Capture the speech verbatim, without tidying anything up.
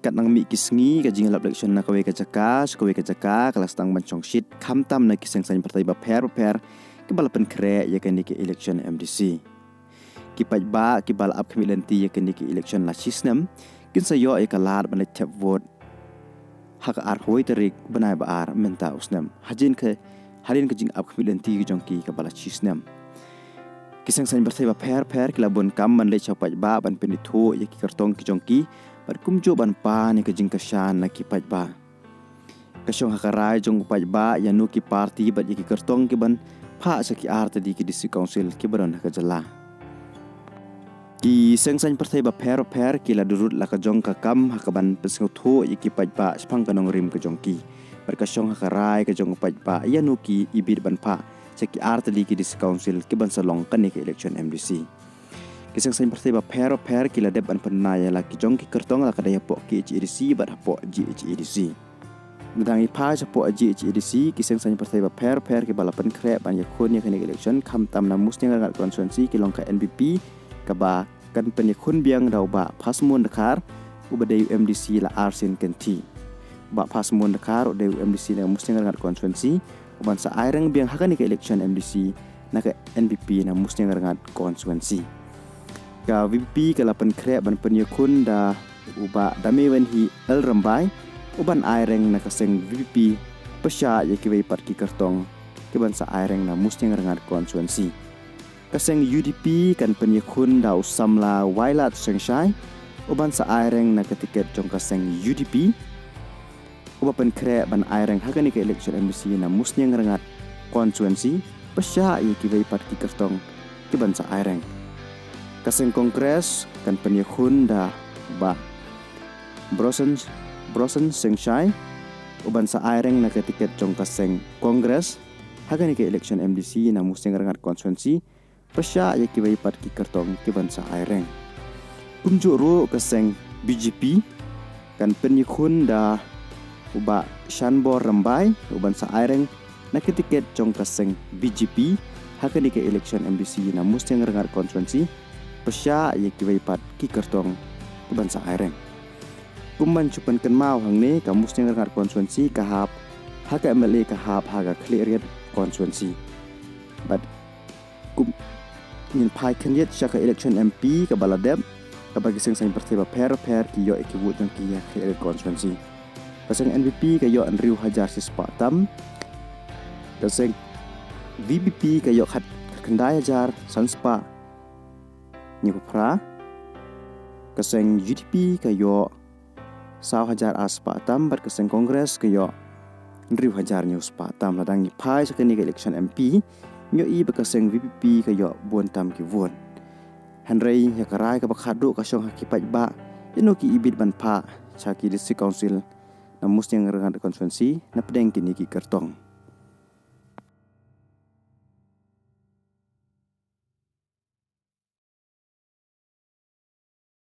Katba nang mih ki sngi, ka jingïalap election na kawei ka jaka sha kawei ka jaka ka la sdang ban shong shit, khamtam na ki seng saiñ pyrthei bapher bapher kiba la pynkhreh ïa kane ka election M D C. Ki paidbah kiba la ap khmih lynti ïa kane ka election la shi snem kin sa ïoh ïa ka lad ban leit thep vote ha ka arphew tarik bnai ba ar mynta u snem, hadien ka hadien ka jingap khmih lynti ka jong ki kaba la shi snem. Ki seng saiñ pyrthei bapher bapher ki la bun kam ban leit sha u paidbah ban pynithuh ïa ki kyrtong ki jong ki bad kumjuh ban pan ïa ka jingkyrshan na ki paidbah. Ka shong ha ka rai jong u paidbah ïa no ki party bad ïa ki kyrtong kiban phah sha ki artylli ki district council kiba don ha ka jylla. Ki seng saiñ pyrthei bapher bapher ki la durut la ka jong ka kam ha kaban pynsngewthuh ïa ki paidbah shaphang ka nongrim ka jong ki. Bad ka shong ha ka rai ka jong u paidbah ïa no ki ibit ban phah sha ki artylli ki district council kiban sa long kane ka election M D C. Ki seng saiñ pyrthei bapher bapher ki la dep ban pynbna ïa la ki jong ki kyrtong la ka dei hapoh K H A D C bad hapoh G H A D C. Ngi dang ïa phai shapoh G H A D C, ki seng saiñ pyrthei bapher bapher kiba la pynkhreh ban ïakhun ïa kane ka election khamtam na Musniang Rangad constituency ki long ka N P P, kaba kan pynïakhun biang da u Bah Phasmon Dkhar uba dei u M D C la arsien kynthih. U Bah Phasmon Dkhar u dei u M D C na Musniang Rangad constituency uban sa aireng biang ha kane ka election M D C na ka N P P na Musniang Rangad constituency. Ka V P P ka la pynkhreh ban pynïakhun da u Bah Damewanhi L Rymbai uban aireng na ka seng V P P pyrshah ïa kiwei pat ki kyrtong kiban sa aireng na Musniang Rangad constituency. Ka seng U D P kan pynïakhun da u samla Wailadmiki Sengshai uban sa aireng na ka tiket jong ka seng U D P uba pynkhreh ban aireng ha kane ka election M D C na Musniang Rangad constituency pyrshah ïa kiwei pat ki kyrtong kiban sa aireng. Ka seng Congress kan pynïakhun da u Bah Brosen, Brosen Sengshai uban sa aireng na ka tiket jong ka seng Congress ha kane ka election M D C na Musniang Rangad constituency pyrshah ïa kiwei pat ki kyrtong kiban sa aireng. Kumjuh ruh ka seng B J P kan pynïakhun da u Bah Shanbor Rymbai uban sa aireng na ka tiket jong ka seng B J P ha kane ka election M D C na Musniang Rangad constituency pyrshah ïa kiwei pat ki kyrtong kiban sa aireng. Kumban shu pynkynmaw hangne, ka Musniang Rangad constituency ka hap ha ka M L A ka hap ha ka Khliehriat constituency. Bad kum ngin phai khyndiat sha ka election M P kaba la dep, kaba ki seng saiñ pyrthei bapher bapher ki ïoh ïa ki vote jong ki ha Khliehriat constituency. Ka seng N P P ka ïoh hynriew hajar shispah tam. Ka seng V P P ka ïoh khat, khatkhyndai hajar sanspah hynñiewphew phra. Ka seng U D P ka ïoh saw hajar arspah tam bad ka seng Congress ka ïoh hynriew hajar hynñiewspah tam. Lada ngi phai sha kane ka election M P, ngi ïohi ba ka seng V P P ka ïoh bun tam ki vote. Hynrei ïa ka rai kaba khadduh ka shong ha ki paidbah ïa no ki ibit ban phah sha ki district council na Musniang Rangad constituency na pdeng kine ki kyrtong.